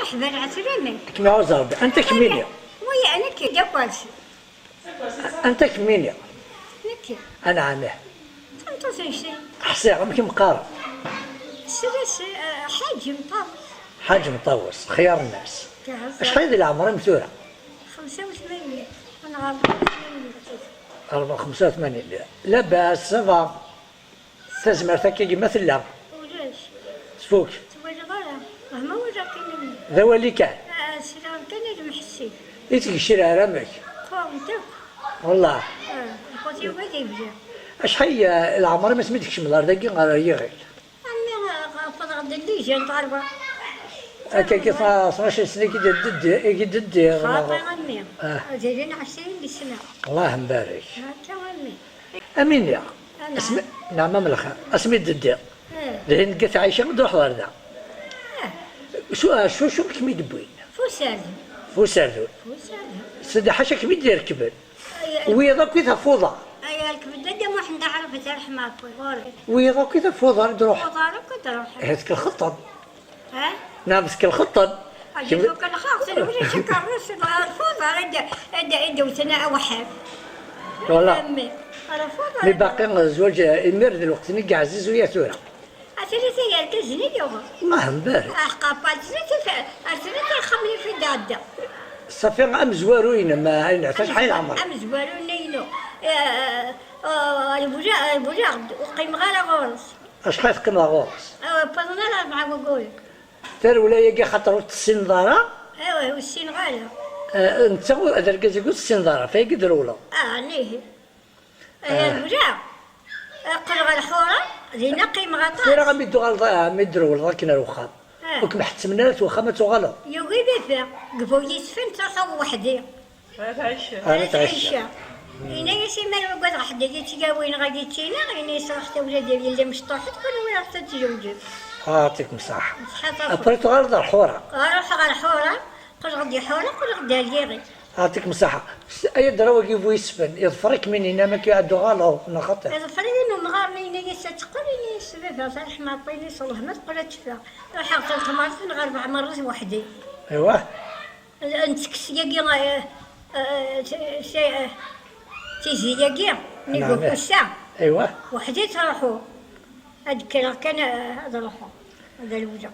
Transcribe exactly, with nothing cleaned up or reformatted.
Ḥbal ɛeslama. Akken iɛuz Ṛebbi. Anta kemmini? Waya, nekk d akwasi. Anta kemmini? Nekk. Anɛam. Tameṭṭut n Cli. Ḥṣiɣ, amek i m-qqaren? Sres, eh, Ḥaǧ Mṭawes. Ḥaǧ Mṭawes, xyar nnas. Acḥal di leɛmer-im tura? Xemsa u tmanyin. Neɣ rebɛa u tmanyin. Rebɛa, xemsa u tmanyin. Labas, ça va? Tazmert akkagi ma tella? Ulac. Tfuk. Twalaḍ ara. Wehma walaɣ kan amek. D awali kan? Ah, sliɣ kan ad mḥessi. I tgecrirt amek? Qquṛent akk. Wallah. Ah, lxuti wa d ibda. Acḥal, eh, leɛmer-im asmi d-tkecmeḍ ar dagi ɣer Yiɣil? Ammi, ah, ffḍeɣ-d llijan ɣerba. Akkagi tnac sna i d-, i d-, i d-, xaṭi ammi. Ah. Ad ilin ɛecrin di ssna. Allah mbarek. Akka ammi. Amini, asmi, neɛma m lxir, asmi d-ddiɣ. Eh. Dihin deg At Ɛica i d-ruḥeḍ ɣer da. Eh. Su-, ah, su, su kem-id-wwin? Fusardun. Fusardun. Fusardun. Sidi ḥaca kem-id-irekben. Ay, ay. Wiyaḍ akk i tafuḍa. Ay, ay, rekben Dda Muḥend Aɛrab, tarḥma akk, ɣur-k. Wiyaḍ akk i tafuḍa i d-ruḥen. Fuḍa akk i d-ruḥen. Ahat kelxeṭṭen. Ha? Neɣ meskin xeṭṭen. Kem- Kem-, kan xaṭ, ulac akeṛṛus, rfuḍ, ara d-, ad d-, ad d-wten awḥaf. Voilà. Ammi, rfuḍ, mi ara baqi zzwaǧ, imir d lweqt-nni i yeɛziz uya tura. Atri tay arkazen i yuɣ. Allah mbarek. Aḥqapat, ar tlata axxam-nni fi d-ɛedda. Safi amezwaru-inem, ayen, acḥal ɛemṛ? Amezwaru-nni inu. Eh, eh, eh, rewleɣ-d, ur qqimeɣ ara ɣur-s. Acḥal teqqimeḍ ɣur-s? Eh, wwḍen ar rebɛa wagguren. Tarewla-agi axaṭer ur tt-tessineḍ ara? Awah, ur ssineɣ ara. Eh, netta u-, d argaz-agi ur t-tessineḍ ara, f ayagi i d-trewleḍ. Ah, nihi. Eh, rewleɣ. Eh, qqleɣ ɣer lḥura, dinna qqimeɣ aṭas. Tura mi d-tuɣaleḍ, ah, mi d-trewleḍ akken ar wexxam. Ah. Ur kem-ḥettmen ara at wexxam ad tuɣaleḍ? Yugi baba, deg bu yisfen ttruḥuɣ weḥd-i. Ara tɛiceḍ. Ara tɛiceḍ. Yenna-yas: "Imar ugadeɣ ḥedd ad yi-tt-yawin, ad yi-tt-iniɣ", yenna-yas: "Ruḥ tura, d yelli mecṭuḥet, kul wiyaḍ ad tezewǧem." Ɛṭikem ṣṣeḥḥa. Ṣṣeḥḥa. Après tuɣaleḍ ɣer lḥura? Ruḥeɣ ɣer lḥura, qqleɣ-d i lḥura, qqleɣ-d ar Yiɣil. Ɛṭikem ṣṣeḥḥa. S-, ay adra-agi bu yisfen, iḍfer-ikem inin amek i ad tuɣaleḍ, neɣ xaṭi? Iḍfer-iyi umɣar-nni, yenna-yas ad teqqel, yenna-yas baba, tarḥma aṭini s lehna teqqel ad teffeɣ. Ruḥeɣ talqem ɣer rebɛa merrat weḥd-i. Aywa. Nettekkes yagi, eh, eh, ti-, ti-, eh, tizi-yagi, nnig ufus-a. Aywa. Weḥd-i ttruḥuɣ. Ad kkreɣ kan, eh, ad ruḥeɣ. Ad rewleɣ.